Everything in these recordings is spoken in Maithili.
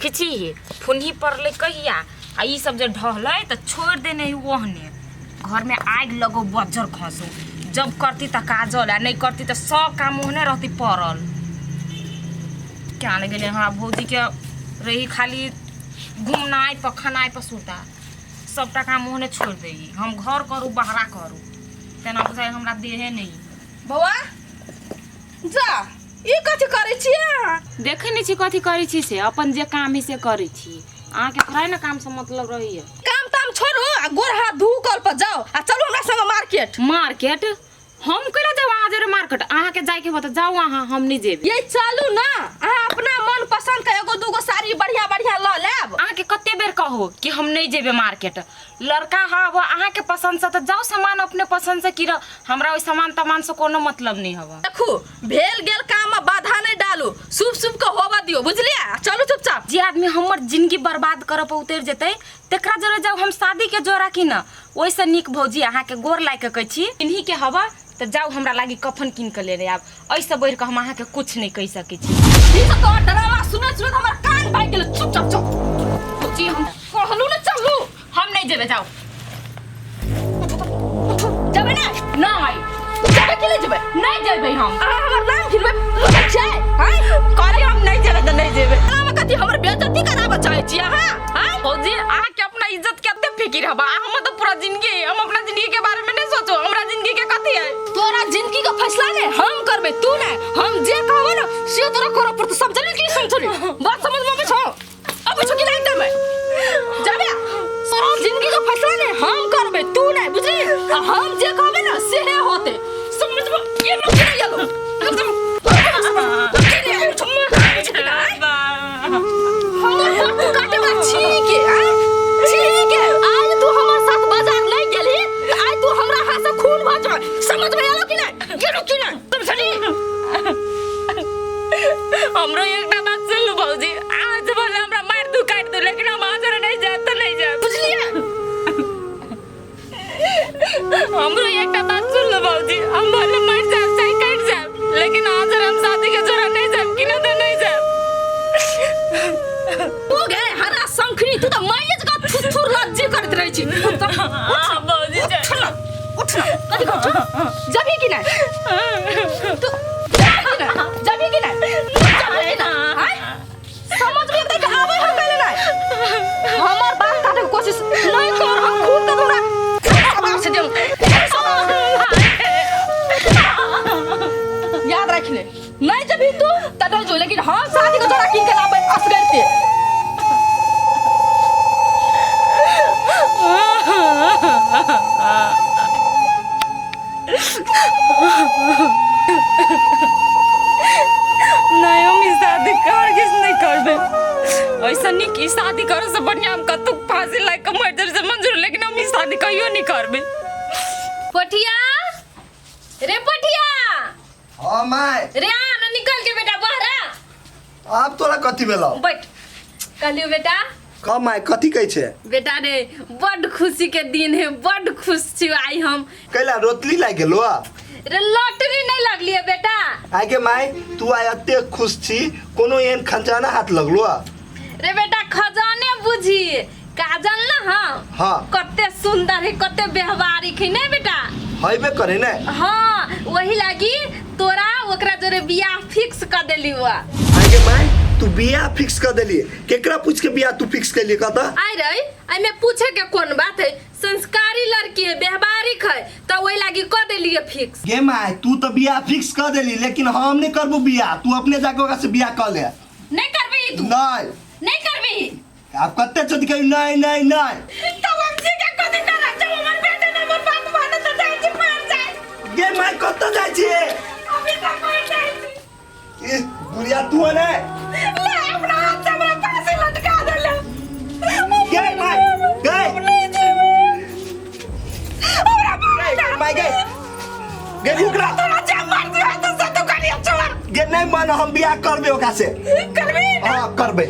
खिची फुनही पड़लै कहिया आ ई सब जे ढहलै तऽ छोड़ि देने है ओहने। घर में आगि लगो बज्जर खसो, जब करती तऽ काजल आ नहीं करती तऽ सब काम ओहने रहती पड़ल। क्या नहीं गेलै हमरा भौजी के रही खाली घूमनाइ पर खानाइ पर सुता, सबटा काम ओहने छोड़ि दै। हम घर करू बहरा करू तेना बुझाइ हमरा देहे नहीं। बौआ जा, ई कथी करै छियै अहाँ? देखै नहि छी कथी करै छी से, अपन जे काम है से करै छी। अहाँके थोड़ा ने काम से मतलब रहैया। काम ताम छोड़ू आ गोर हाथ धू कल पर जाओ आ चलू हमरा संग मार्केट। मार्केट हम केना जाउ अहाँ जरे मार्केट? अहाँके जाइके हो तऽ जाउ अहाँ, हम नहि जेबै। ये चलू ना, अहाँ अपना मन पसंद के एगो दूगो साड़ी बढ़िया बढ़िया लऽ लेब। अहाँके कते बेर कहू कि हम नहि जेबै मार्केट। लड़का हब अहाँके पसंद से तऽ जाउ सामान अपने पसंद से किरऽ, हमरा ओहि सामान तामान से कोनो मतलब नहि हब। देखू भेल गेल काम में बाधा नहीं डालू, शुभ शुभ के होबा दियो, बुझलियै? चलू चुपचाप। जे आदमी हमर जिंदगी बर्बाद करऽ पर उतरि जेतै तकरा जरे जाउ हम शादी के जोड़ा की न, ओहिसँ नीक भौजी अहाँके गोर लागि कऽ कहै छी इन्ही के हवा तऽ जाउ हमरा लागी कफन कीन कऽ लेने आब। एहिसँ बढ़ि कऽ हम अहाँके कुछ नहि कहि सकै छी। ई सब तोहर ड्रामा सुनैत सुनैत हमर कान भागि गेल। चुपचाप चल। भौजी हम कहलू ने चलू। हम नहीं जेबै, जाउ। जेबै ने? नहीं। जेबै कि नहीं जेबै? नहीं जेबै हम। अहाँ हमर नाम घिनबै छै? आँय? कहली हम नहीं जेबै तऽ नहीं जेबै। अहाँ कथी हमर बेइज्जती कराबऽ चाहै छी अहाँ? आँय? भौजी अहाँके अपना इज्जत के कते फिकिर हबा, हमर तऽ पूरा जिंदगी है, हम अपना जिंदगी के बारे में नहीं सोचो, हमरा जिंदगी के कथी है? तोरा जिंदगी के फैसला ने हम करबै, तू ने। हम जे कहबै ने से तोरा करऽ पड़तौ, समझली कि समझली? बात समझ में आबै छौ? अबै छौ कि नहि एकदम? जाबे तोरा जिंदगी के फैसला ने हम करबै, तू ने, बुझली? आ हम जे कहबै ने सेहे होतै, समझ में ये लोग कि नहीं आलो? एकदम कि नहीं आलो? हमर हाथ तू काटे वाला छी के, आँय? छी के? आज तू हमर साथ बाजार नहीं गेलही तऽ आइ तू हमरा हाथ से खून भऽ जेबै, समझ में आलो कि नहीं? गेलू कि नहीं? समझली? हमरो एकटा बात सुन लू भौजी, आज भले हमरा मारि दू काटि दू, लेकिन हम अहाँ जरे नहीं जायब तऽ नहीं जायब, बुझलियै? हमरो एकटा बात सुन लू भौजी, हम भले मरि जायब चाहे कटि जायब, लेकिन अहाँ जरे हम शादी के जोड़ा नहीं जायब कि नहि तऽ नहीं जायब। तू गे हरा शंखनी, तू तऽ माइये जकाँ थुथुर लज्जी करैत रहै छी। हाँ, भौजी, उठ ना, उठ ना, कथी कहै छौ? जबही कि नहि? तू जबही कि नहि? जबही कि नहि? जबही कि नहि? आँय? समझ में तक आबै हम पहिले नहि। हमर बात काटे के कोशिश नहीं कर, हम खून के तोरा आवाज से देम। याद रख ले, नहीं जबही तू त नहीं जो, लेकिन हम शादी के जोड़ा कीन के लाबै असगर के। नहीं हम ई शादी हरगिज नहीं करबे। ऐसा नीक ई शादी करे से बढ़िया हम कतौ फांसी लाग के मर जाब से मंजूर, लेकिन हम ई शादी कहियो नहीं करबे। पोठिया रे पोठिया। हाँ my. रे आ ना निकल के बेटा बहरा। आब तोरा कथी भेलौ? बैठ। कहलियो बेटा। कह my, कथी कहै छै? बेटा रे बड खुशी के दिन है, बड खुश छी आई हम। कैला रोतली लागि गेलो? रे लॉटरी नहीं लगली है बेटा। आइ के my, तू आइ एते खुश छी, कोनो एहन खजाना हाथ लगलो? रे बेटा खजाने बुझी काजल ना। हाँ हाँ। कते सुंदर है, कते व्यवहारिक है नहीं बेटा? हैबे करे ने। हाँ वही लागी तोरा ओकरा जोरे बियाह फिक्स कर देली हुआ। आइ के my, तू बियाह फिक्स कर देली? केकरा पूछ के बियाह तू फिक्स कैली कहता? आइ रे एमे पूछे के कोन बात है, संस्कारी लड़की है, व्यवहारिक है, तो वही लागी कर देली फिक्स। गे my, तू तो बियाह फिक्स कर देली, लेकिन हम नहीं करबो बियाह, तू अपने जाके ओकरा से बियाह कर ले। नहीं करबी तू? नहीं। नहीं करबी? आप कते चोट कही नहीं नहीं नहीं। तब हम जी के कथी करब जब हमर बेटा ने हमर बात माने त जाइ छी मर जाइ। गे my, कत जाइ छी? अभी तक मर जाइ छी। ई बुढ़िया तू है ने? ले अपना हाथ से हमरा फांसी लटका देले। गे my, गे। नहीं जेबै। हमरा मार गे my, गे। गे रुक ना। तोरा जे मर्जी होय तो से तू करिया छोड़। गे नहीं मान, हम बियाह करबे ओकरा से। करबी? हाँ करबे।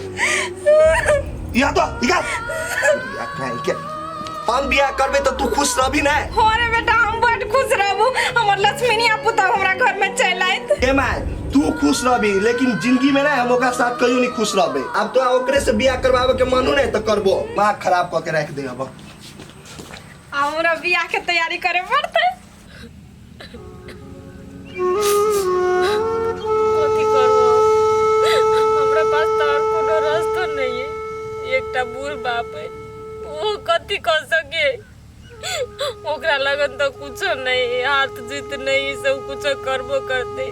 या तो इका या कहीं के हम बियाह करबे तो तू खुश रहबी ना? हो रे बेटा, हम बड़ खुश रहबू। हमर लक्ष्मीनिया पुतहु हमरा घर में चलि आयत। ए my, तू खुश रहबी लेकिन जिंदगी में ना हम ओकरा साथ कहियो नहीं खुश रहबे। अब तो ओकरे से बियाह करवावे के मनो नहीं तो करबो, माँ खराब कऽ के राख दे। अब आ हमरा बियाह के तैयारी करे पड़तै। कथी करबो, हमरा पास तऽ आओर कोनो रस्तो नहीं है। एकटा बूढ़ बाप है, वो कथी कर सके? ओकरा लगन तऽ कुछो नहीं, हाथ जीत नहीं, ई सब कुछो करबो करते,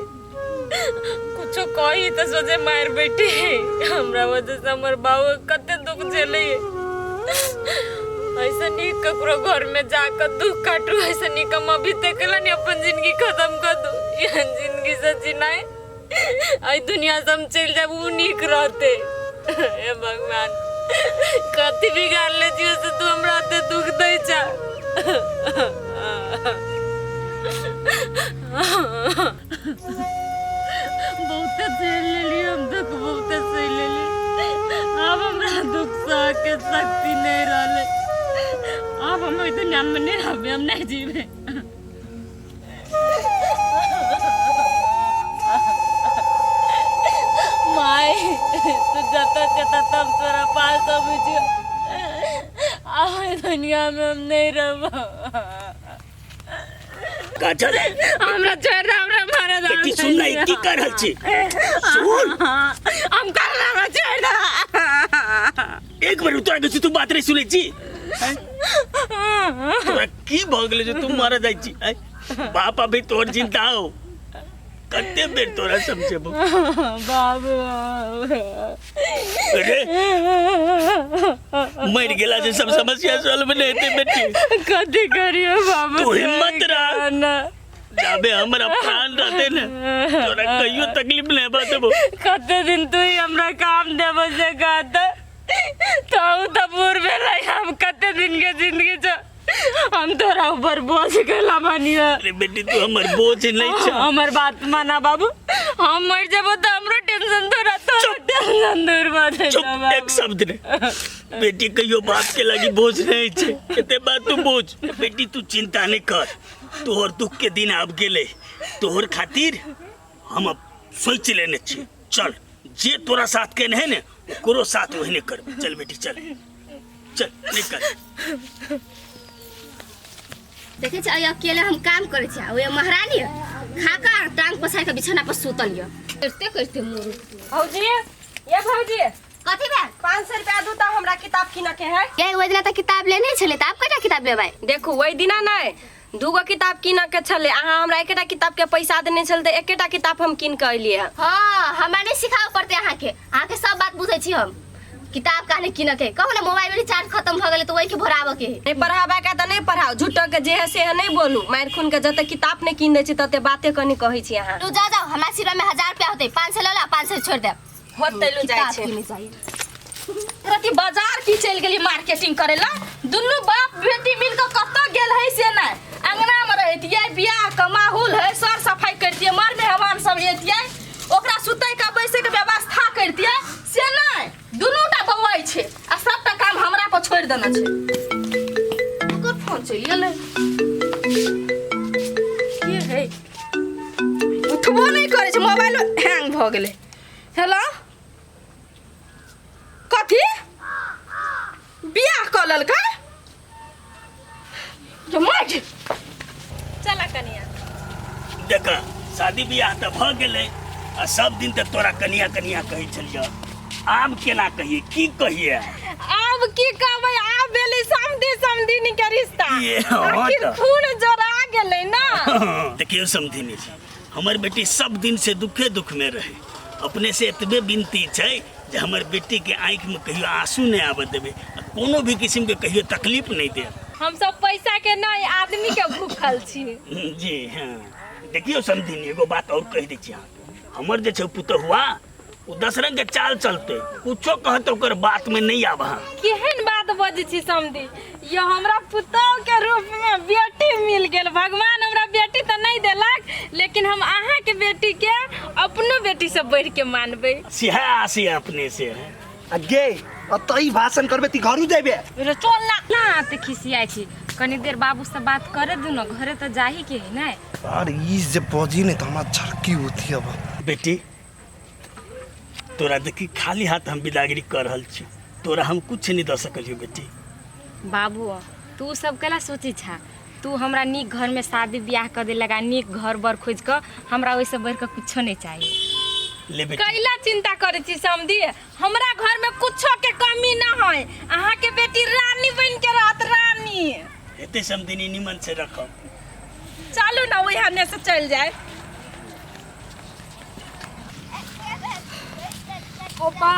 कुछो कही तऽ सोचे मार बैठे। हमरा वजह से हमर बाबू कते दुख झेले। ऐसा नहीं ककरो घर में जाकर दुख काटू, ऐसा नहीं कम अभी तक नहीं अपन जिंदगी खत्म कर दू। एहन जिंदगी से जीना है, आई दुनिया से हम चल जाब उ नीक रहते। हे भगवान, कथी बिगाड़ ले जियो से तू हमरा एते दुख दै छा? बहुते झेल लेली हम दुख, बहुते सही लेली। आब हमरा दुख सह के शक्ति नहीं रहले। आब हम ओहि दुनिया में नहीं रहबे, हम नहीं जीबे। माय, तू जता जता तम तोरा पास अबै छियो। आब एहि दुनिया में हम नहीं रहबो। काजल, हमरा छोड़ दे, हमरा मारे दे। बेटी सुन ना, ई की कर रहल छी? सुन, हम कर हमरा छोड़ दे। एक बेर तोरा के तू बात नहीं सुनै छी? हैं? तोरा की भऽ गेलै जे तू मारऽ जाइ छी? हैं? बाप अभी तोहर जिंदा हो, कते बेर तोरा समझेबो? बाबू, अरे मरि गेला से सब समस्या सॉल्व नहीं हेतै बेटी। कथी करियो बाबू? तू हिम्मत राख। ना। जाबे हमरा प्राण रहते ने तोरा कहियो तकलीफ नहीं बतबो। कते दिन तू ही हमरा काम देबो से कहत तो तऽ बूढ़ भेलै। हम कते दिन के जिंदगी छ, हम तोरा ऊपर बोझ गेला बानी। अरे बेटी, तू हमर बोझ नहीं छ। हमर बात माना बाबू, हम मर जेबो तऽ हमरो टेंशन तोरा तोरा टेंशन दूर भऽ जेतौ। चुप। बाबू। एक शब्द ने बेटी, कहियो बाप के लागी बोझ नहीं छे, एते बात तू बोझ। बेटी तू चिंता नहीं कर, तोहर दुख के दिन आब गेले। तोहर खातिर हम अब सोच लेने छी। चल, जे तोरा साथ केने है ने ओकरो साथ ओहने करबै। चल बेटी, चल चल निकल। देखै छी, अइ अकेले हम काम करै छी आ ओए महारानी खा कऽ टांग पसारि कऽ बिछौना पर सुतल यऽ। करिते करिते मोर भौजी, ये भौजी। कथी भेल? 500 रुपया दू तऽ हमरा किताब किनऽ के है। ये ओहि दिना तऽ किताब लेने छलै, तऽ आब कटा किताब लेबै? देखू, ओहि दिना नहि दूगो किताब किनऽ के छलै, अहाँ हमरा एकेटा किताब के पैसा देने छल तऽ एकेटा किताब हम कीन कऽ एलियै। हँ, हमरा नहि सिखाबऽ पड़तै अहाँके, अहाँके सब बात बुझै छी हम। किताब काहे किनऽ के? कहू ने, मोबाइल में रिचार्ज खत्म भऽ गेलै तऽ ओहिके भराबऽ के है। नहि पढ़ाबऽ के तऽ नहि पढ़ाउ, झूठो के जे है से है नहि बोलू। मारि खून के जते किताब नहि कीन दै छी तते बाते कनि कहै छी अहाँ। तू जा जाओ, हमरा सिरवा में 1000 रुपया होतै, 500 लऽ ला, 500 छोड़ि देब। होतै, लू जाइ किताब छै। किनै चाहिए। रति बाजार की चलि गेली मार्केटिंग करे ला? दुनू बाप बेटी मिल कऽ कतऽ गेल है से नहि। अंगना में रहतियै, बियाह के माहौल है, सर सफाई करतियै, मर मेहमान सब एतियै, ओकरा सुतै के बैसै के व्यवस्था करतियै, से नहि, दुनू टा बौआइ छै आ सबटा काम हमरा पर छोड़ि देने छै। ओकर फोन चलि गेलै। के है? उठबो नहि करै छै, मोबाइलो हैंग भऽ गेलै। हेलो, कथी बियाह कऽ लेलकै? जो मार चला कनिया। देख, शादी बियाह तऽ भऽ गेलै आ सब दिन तऽ तोरा कनिया कनिया कहै छलियै, आब केना कहिए, की कहिए? आब की कहबै, आब भेलै समधी समधिनी के रिश्ता। ये हाँ। आखिर तऽ। खून जोड़ा गेलै ना। देखियौ समधिनी जी, हमर बेटी सब दिन से दुखे दुख में रहे। अपने से एतबे विनती छै जे हमर बेटी के आँखि में कहियो आंसू नहीं आबऽ देबै आ कोनो भी किस्म के कहियो तकलीफ नहीं देब। हम सब पैसा के नहीं, आदमी के भूखल छी। जी हाँ, देखियौ समधिनी, एगो बात और कहि दै छी अहाँके। हमर जे छै पुतहुआ, ओ 10 रंग के चाल चलते, कुछो कहत ओकर बात में नहीं आब अहाँ। केहन बात बजै छी समधी? यो हमरा पुतोह के रूप में बेटी मिल गेल। भगवान हमरा बेटी तऽ नहीं देलक, लेकिन हम अहाँ के बेटी के अपनो बेटी से बढ़ के मानबै। सिहा आसी अपने से है। आ गे, अतऽ ई भाषण करबे ती घरू जेबे? रे चल ना ना, ते खिसियाइ छी। कनी देर बाबू से बात करे दू ना, घरे तो जाही के है ना। अरे ई जे बजी नहीं तो हमरा झड़की उठी अब। बेटी तोरा देखी खाली हाथ हम बिदागरी कर रहल छी, तोरा हम कुछ नहीं दऽ सकलियो बेटी। बाबू तू सब कैला सोची छा, तू हमरा नीक घर में शादी ब्याह कर दे लगा, नीक घर बर खोज कऽ हमरा ओहिसँ बढ़ि कऽ कुछो नहीं चाहिए। ले बेटी कैला चिंता करै छी समधी, हमरा घर में कुछो के कमी ना है, अहाँ के बेटी रानी बन के रहत रानी। एते समधिनी निमन से रखब। चलू ना वही हने से चल जाए। ओपा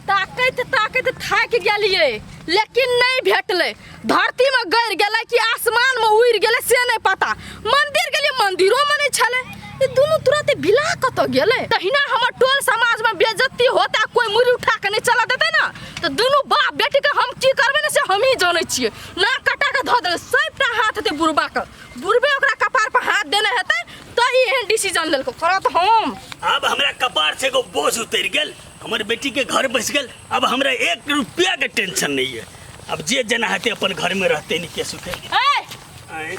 ताकैत ताकैत थाकि गेलियै लेकिन नहीं भेटलै। धरती में गड़ गेलै कि आसमान में उड़ि गेलै से नहीं पता। मंदिर गेलियै मंदिरो में नहीं छलै। ई दुनू तुरंत बिला कतऽ गेलै? तहिना हमर टोल समाज में बेइज्जती होता, कोई मुड़ी उठा के नहीं चला देतै ना तो दुनू बाप बेटी के हम की करबै ने से हमही जानै छियै। नाक कटा के धऽ देबै, सबटा हाथ हेतै बुढ़बा के, बुढ़बे ओकरा कपार पर हाथ देने हेतै तऽ ई एहन डिसीजन लेलकै। करत हम अब हमरा कपार से एगो बोझ उतरि गेल, हमर बेटी के घर बसि गेल, अब हमरा एक रुपया के टेंशन नहीं है। अब जे जना हेतै अपन घर में रहते निके सुखे। ए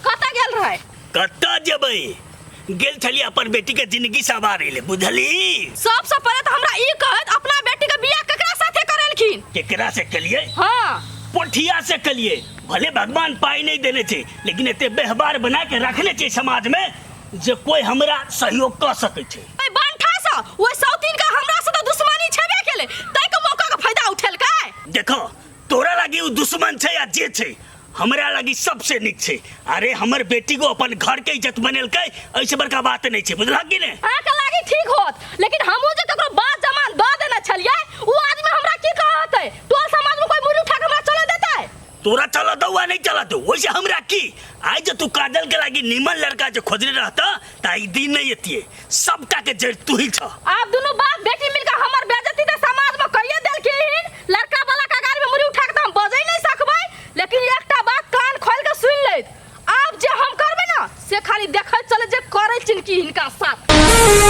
कतऽ गेल रहै? कतऽ जेबै, गेल छलियै अपन बेटी के जिंदगी सवारै ले, बुझली? सबसे पहिले तऽ हमरा ई कहत अपना बेटी के बियाह केकरा साथे करेलखिन? केकरा से केलियै? हाँ पोठिया से केलियै। भले भगवान पाई नहीं देने छै लेकिन एते व्यवहार बना के रखने छै समाज में जे कोई हमरा सहयोग कऽ सकै छै। ओहि बंठा से ओहि सौतीन के हमरा से तऽ दुश्मनी छेबे केलै, ताहि के मौका के फायदा उठेलकै। देखो तोरा लागी उ दुश्मन छै या जे छै, हमरा लागी सबसे नीक छै। अरे हमर बेटी को अपन घर के इज्जत बनेलकै, ऐसे बड़का बात नहीं छै, बुझलक कि नहीं? अहाँके लागी ठीक होत लेकिन हमहूँ जे ककरो बात जमान दऽ देने छलियै उ आदमी हमरा की कहतै? टोल समाज में कोई मुड़ी उठा के हमरा चलऽ देतै? तोरा चला दो आ नहीं चला दो वैसे हमरा की। आज जो तू काजल के लागी नीमन लड़का जो खोजने रहता त आई दिन नहीं एतिए, सबटा के जड़ तू ही छ। आप दुनू बाप बेटी मिलकर हमर बेइज्जती त समाज में कहिए देलखिन। लड़का वाला के गाड़ी में मुड़ी उठा के त हम बजै नहीं सकबै, लेकिन एकटा बात कान खोल के सुन लेत, आब जे हम करबै ना से खाली देखैत चले जे करै छिन की हिनका साथ।